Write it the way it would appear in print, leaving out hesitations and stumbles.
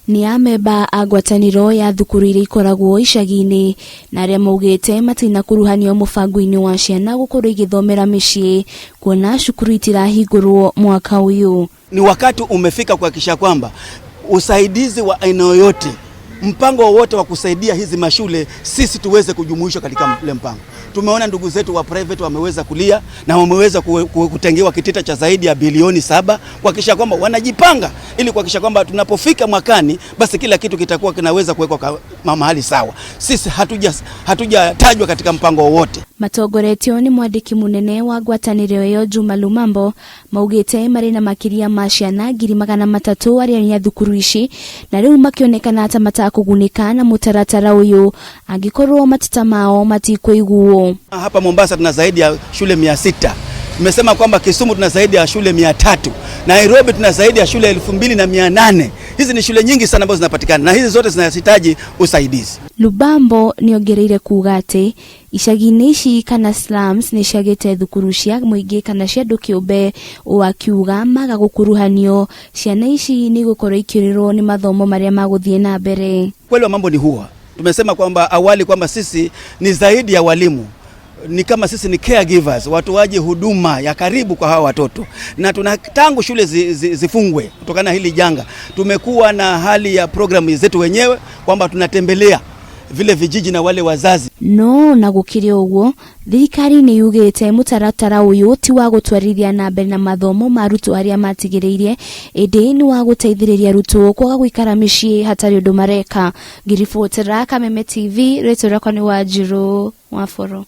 Nĩ amemba a ngwatanĩro ya thukuru iria ikoragwo icagi-inĩ na arĩa maugĩte matinakuruhanio mũbango-inĩ wa ciana gũkorwo igĩthomera mĩciĩ kuona cukuru itirahingũrwo mwaka ũyũ. Ni wakati umefika kuhakikisha kwamba usaidizi wa aina yoyote, mpango wowote wa kusaidia hizi mashule, sisi tuweze kujumuishwa katika ule mpango. Tumeona ndugu zetu wa private wameweza kulia na wameweza kutengewa kitita cha zaidi ya bilioni 7 kuhakikisha kwamba wanajipanga ili kuhakikisha kwamba tunapofika mwakani basi kila kitu kitakuwa kinaweza kuwekwa mahali sawa. Sisi hatujatajwa katika mpango wowote. Matongoretio nĩ mwandĩki mũnene wa ngwatanĩro ĩyo Juma Lumambo, maugĩte marĩ na makĩria ma ciana 300,000 arĩa nĩ a thukuru ici na rĩu makĩonekana ta matakũgunĩka na mũtaratara ũyũ angĩkorwo mateta mao matikũiguo. Hapa Mombasa tuna zaidi ya shule 600. Tumesema kwamba Kisumu tuna zaidi ya shule 300. Nairobi tuna zaidi ya shule 2800. Hizi ni shule nyingi sana ambazo zinapatikana na hizi zote zinahitaji usaidizi. Lubambo nĩongereire kuga atĩ icagi-inĩ ici kana slums nĩ ciagĩte thukuru cia mũingĩ kana cia andũ kĩũmbe, ũũ akiuga maga gũkuruhanio ciana ici nĩ igũkorwo ikĩũrĩrwo nĩ mathomo marĩa magũthiĩ na mbere. Kweli wa mambo ni huwa tumesema kwamba awali kwamba sisi ni zaidi ya walimu, ni kama sisi ni caregivers, watoaji huduma ya karibu kwa hawa watoto, na tuna tangu shule zifungwe kutokana na hili janga, tumekuwa na hali ya programu zetu wenyewe kwamba tunatembelea vile vijiji na wale wazazi. No na gũkĩrĩ ũguo, thirikari nĩ yugĩte mũtaratara ũyũ ti wa gũtwarithia na mbere na mathomo ma arutwo arĩa matigĩrĩirie, ĩndĩ nĩ wa gũteithĩrĩria arutwo kwaga gũikara mĩciĩ hatarĩ ũndũ mareka. Ngĩribotera Kameme TV, rĩtwa rĩakwa nĩ Wanjirũ wa Boro.